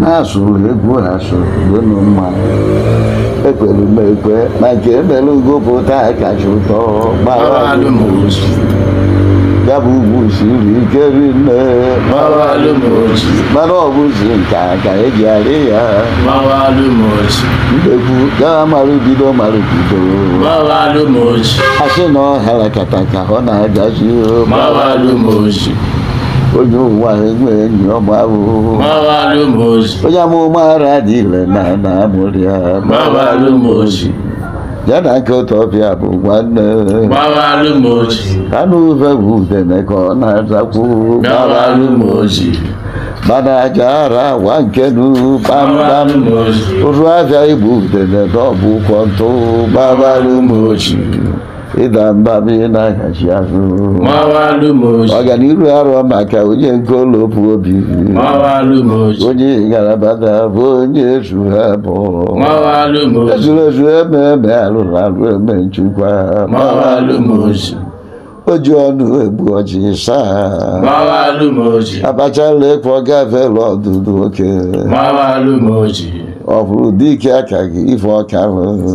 Na-asụrụ egwu asụrụ enu mma ekwelu m ekwe ma nke emere ugopụta kacha ụtọ Gbawalu m oji. Ya bụ ugwu siri ike rinne Gbawalu m oji. Mana ọ bụzi nke a ka eji arị ya Gbawalu m oji. Ndekwu gaa marụbido marụbido Gbawalu m oji. Asị na ọ harakata ka ọ na-agazi Gbawalu m oji. Onye ụwa enwe enyi ọma ahụ Gbawalu m oji. Onye amụma ara dị ire na na-amụrụ ya Gbawalu m oji. Ya na nkịta ọbịa bụ nwanne Gbawalu m oji. Anụ ufe bụ udene ka ọ na-azakwu Gbawalu m oji. Mana aja ara awa nkenu kpamkpam Gbawalu m oji. Ụzụ afịa igbu udene na ọ bụ ụkwọ ntụ Gbawalu m oji. Ịda mba bụ ị na-aghachi azụ Gbawalu m oji. Ọganiru arọ maka onye nkolopu obi Gbawalu m oji. Onye ngalaba bụ onye ezu ha bụ Gbawalu m oji. Ezuru ezu eme eme alụrụ alụ eme nchukwa Gbawalu m oji. O ji ọnụ egbu ọjị saa Gbawalu m oji. Abacha lekwa gafere ọdụdụ oke Gbawalu m oji. Ọ bụrụ dike aka gị ife ọka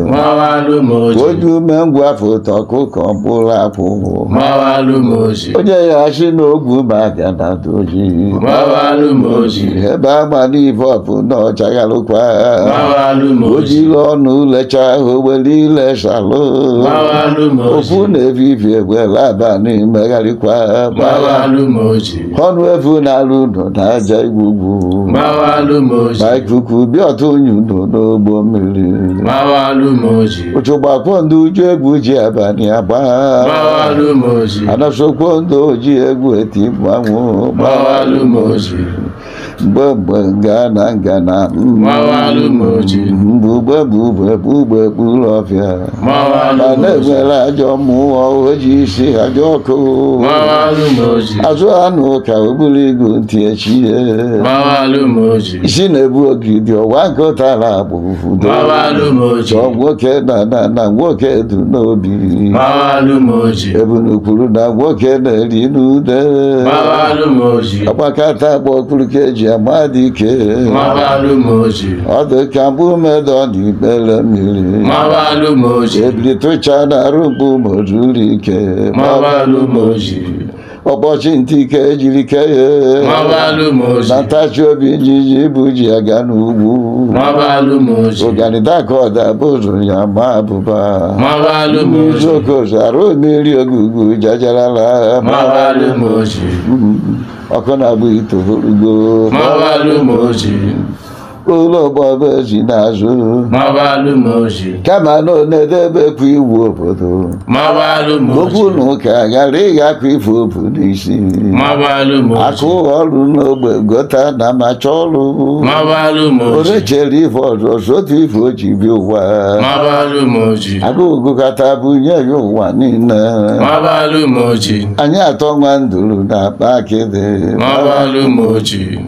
Gbawalu m oji. Onye umengwụ afọ ụtọ ọkụkọ mkpụrụ akwụ Gbawalu m oji. Onye ya asị na ogwu ma aga na doji Gbawalu m oji. Ebe ama n'ife ọpụ na ọchagharụkwa Gbawalu m oji. Ojiri ọnụ lecha owere ile salụ Gbawalu m oji. Okwu na-ebibi egwela abalị megharịkwa Gbawalu m oji. Ọnụ efu na-alụ ụlọ na aja igwugwu Gbawalu m oji. Ma ikuku bịa ọtụ unyu nọ n'ogbo mmiri Gbawalu m oji. Ụchụgbakwo ndị uju egwu ji abalị agba Gbawalu m oji. Anasokwo ndị oji egwu eti mmanwụ Gbawalu m oji. Mgbe mgbe ngana ngana Gbawalu m oji. Mgbugbe bugbe bugbe kpuru ọfịa Gbawalu Ma m oji. na-enwere ajọ mmụọ oji isi ajọ ọkụ Gbawalu m oji. Azụ anụ ka oburu igu ntị echie Gbawalu m oji. Isi na-ebu ogidi ọwa nkụtara agbụ udo Gbawalu m oji. Chọọ nwoke na na na nwoke du n'obi Gbawalu m oji. Ebunukwuru na nwoke na-eri n'ude Gbawalu m oji. Agbakata akpọkwuru ka eji ama dike Gbawalu m oji. Ọ dị ka mgbu medọ n'ikpere mmiri Gbawalu m oji. Ebili tụcha na arụ mgbu mozuru ike Gbawalu m oji. Ọkpọchi ntị ike ejiri kee ya Gbawalu m oji. Na ntachi obi njiji bụ ji aga n'ugwu Gbawalu m oji. Ụganidaka bụzụ ya ma abụba Gbawalu m oji. Okozo arụ mmiri ogugu jajarala Gbawalu m oji. Ọkụ na-abụ itorugo Gbawalu m oji. Ụlọ ọgbọbọ ezi n'azụ Gbawalu m oji. Kama na ọ na-edebekwa iwu obodo Gbawalu m Okwu oji. na ụka ghara ịghakwa ife obu n'isi Gbawalu m oji. Akụ ọrụ n'ogbe gota na macha ọrụ Gbawalu m oji. Orechere ife ọzọ sotu ife o ji bi ụwa Gbawalu m oji. Agụụ gụkọta bụ nye ya ụwa niile Gbawalu m oji. Anyị atọ nwa nduru na akpa akịdị Gbawalu m oji.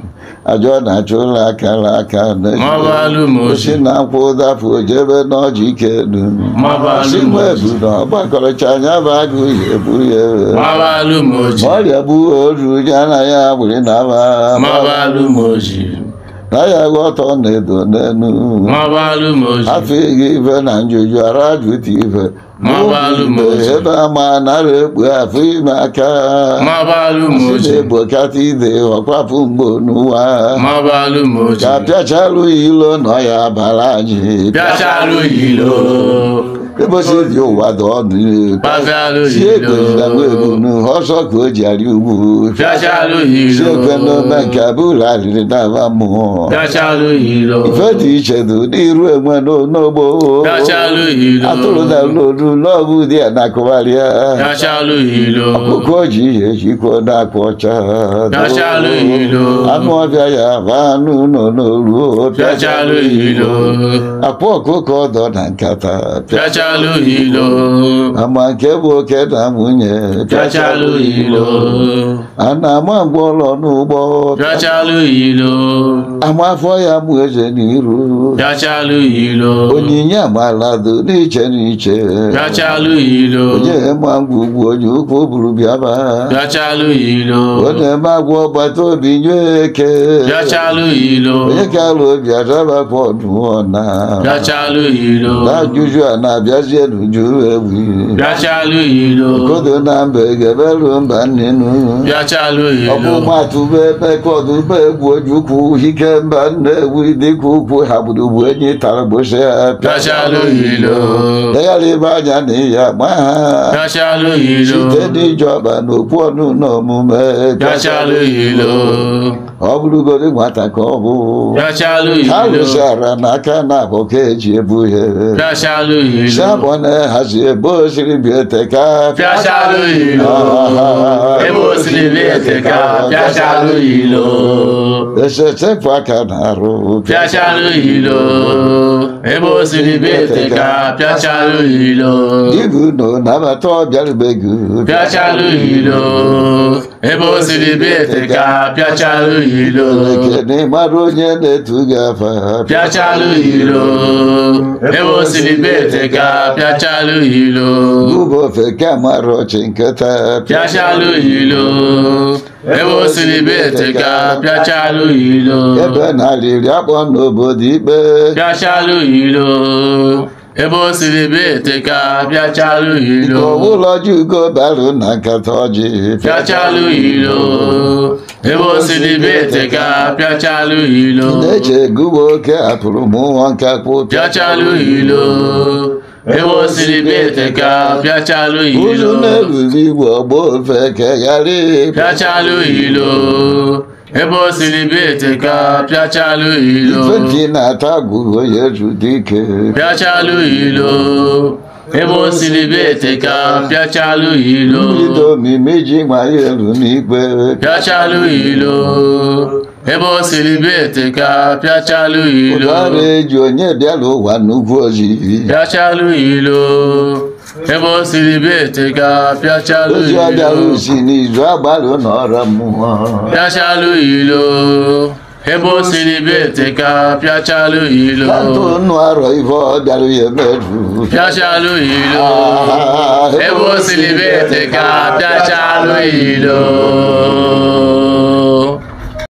Ajọ na-achụ ụlọ akara aka Gbawalu m oji. Osi na nkwụ dapụ jebe n'ọjị ike elu Gbawalu Si m nwa oji. ebu na ọgbakọrọcha anya bụ agụ ya ebu ya Gbawalu m oji. Ma ọrịa gbuo oru ya na ya agbụrị na ama Gbawalu m oji. Na ya gha ọtọ na-edo n'enu Gbawalu m oji. Afọ ịga ife na njuju ara jụta ife Gbawalu m oji. Ebe ama nara ekpu afọ ime aka Gbawalu m Asị oji. na-egbokata ide ọkwapụ mgbo n'ụwa Gbawalu m oji. Ka pịachalụ ilo nọ ya bara anyị Bịachalụ ilo. Ebosi dị ụwa dị ọnụ Bịachalụ Si ilo. egozila ebunu ọsọ ka o ji arị ugwu Bịachalụ Si ilo. ekwe n'ome nke abụla arịrị na-aba mmụọ Bịachalụ ilo. Ife dị iche dị n'iru enwe n'ogbo Bịachalụ ilo. Atụrụ na n'olu n'ọbụ dị ya na-akụgharịa Bịachalụ ilo. Ọkụkọ ji ihe jikwa na-akwa ọcha Bịachalụ ilo. Anụ ọbịa ya bụ anụ nọ n'olu Bịachalụ ilo. Akwa ọkụkọ dọ na nkata Bịachalụ Pịachalụ ilo. Ama nke bụ oke na nwunye. Pịachalụ ilo. A na-ama ngwọrọ n'ụgbọ. Pịachalụ ilo. Ama afọ ya mụ eze n'iru. Pịachalụ ilo. Onyinye amalado n'iche n'iche. Pịachalụ ilo. Onye ma ngwugwu onye ukwu buru bịaba. Pịachalụ ilo. Onye ma agwọ gbata obi nye eke. Pịachalụ ilo. Onye ka alụ obi adabakwa ọdụ ọna. Pịachalụ ilo. Na ajụjụ a na-abịazie n'uju ewi. Pịachalụ ilo. Kodo na mba egebelu mba nnenu. Pịachalụ ilo. Ọkpụmatụbe ebe egwu ojukwu ike mba nnewi dịka ukwu ha gburugburu enyi tara gbosi ha. Pịachalụ ilo. Legharị ebe anya na iya ma ha. Pịachalụ ilo. Site n'ije ọba n'okwu ọnụ na omume. Pịachalụ ilo. Ọ bụrụgodị nwata ka ọ bụ. Pịachalụ Ha ilo. lụsara n'aka na abụ ka eji ebu ihe. Pịachalụ ilo. Sabọ na-ehazi ebe osiri bi eteka. Pịachalụ ilo. Ebe o siri bịa eteka. Pịachalụ ilo. Esesepụ aka na-arụ. Pịachalụ ilo. Ebe o siri bịa eteka. Pịachalụ ilo. Ibu nọ nabata ọbịarubegu. Pịachalụ ilo. Ebe o siri bịa eteka. Pịachalụ ilo. Ekene mara onye na-etu gị afa. Pịachalụ ilo. Ebe o siri bịa eteka. Pịachalụ ilo. Ugbo ofeke mara ọchị nkịta. Pịachalụ ilo. Ebe o siri bịa eteka. Pịachalụ ilo. Ebe na-arịrị akpọ n'obodo ikpe. Pịachalụ ilo. Ebe o siri bịa eteka. Pịachalụ ilo. Ụlọ ji ugo barụ na nkata ọjị. Pịachalụ ilo. Ebe o siri bịa eteka. Pịachalụ ilo. Na-eche gụwa oke apụrụ mụọ nkakwụ. Pịachalụ ilo. Ebe o siri bịa eteka. Pịachalụ Ụzụ ilo. na-eruru igwe ọgbọ ofe kegharị. Pịachalụ ilo. Ebe o siri bịa eteka. Pịachalụ ilo. Ife ntị na-ata gwụgo ya ezute ike. Pịachalụ ilo. Ebe o siri bịa eteka. Pịachalụ ilo. Mbido omimi ji nwayọ elu n'ikpe. Pịachalụ ilo. Ebe o siri bịa eteka. Pịachalụ ilo. Ụdara eji onye bịara ụwa nnukwu ozi. Pịachalụ ilo. Ebe o siri bịa eteka. Pịachalụ Ozi ọ bịara ilo. usi n'izu agbalụ n'ọra mmụọ. Pịachalụ ilo. Ebe o siri bịa eteka. Pịachalụ ilo. Kantụ nnu arọ ife ọ bịara ya emezu. Pịachalụ ilo. Ebe o siri bịa eteka. Pịachalụ ilo.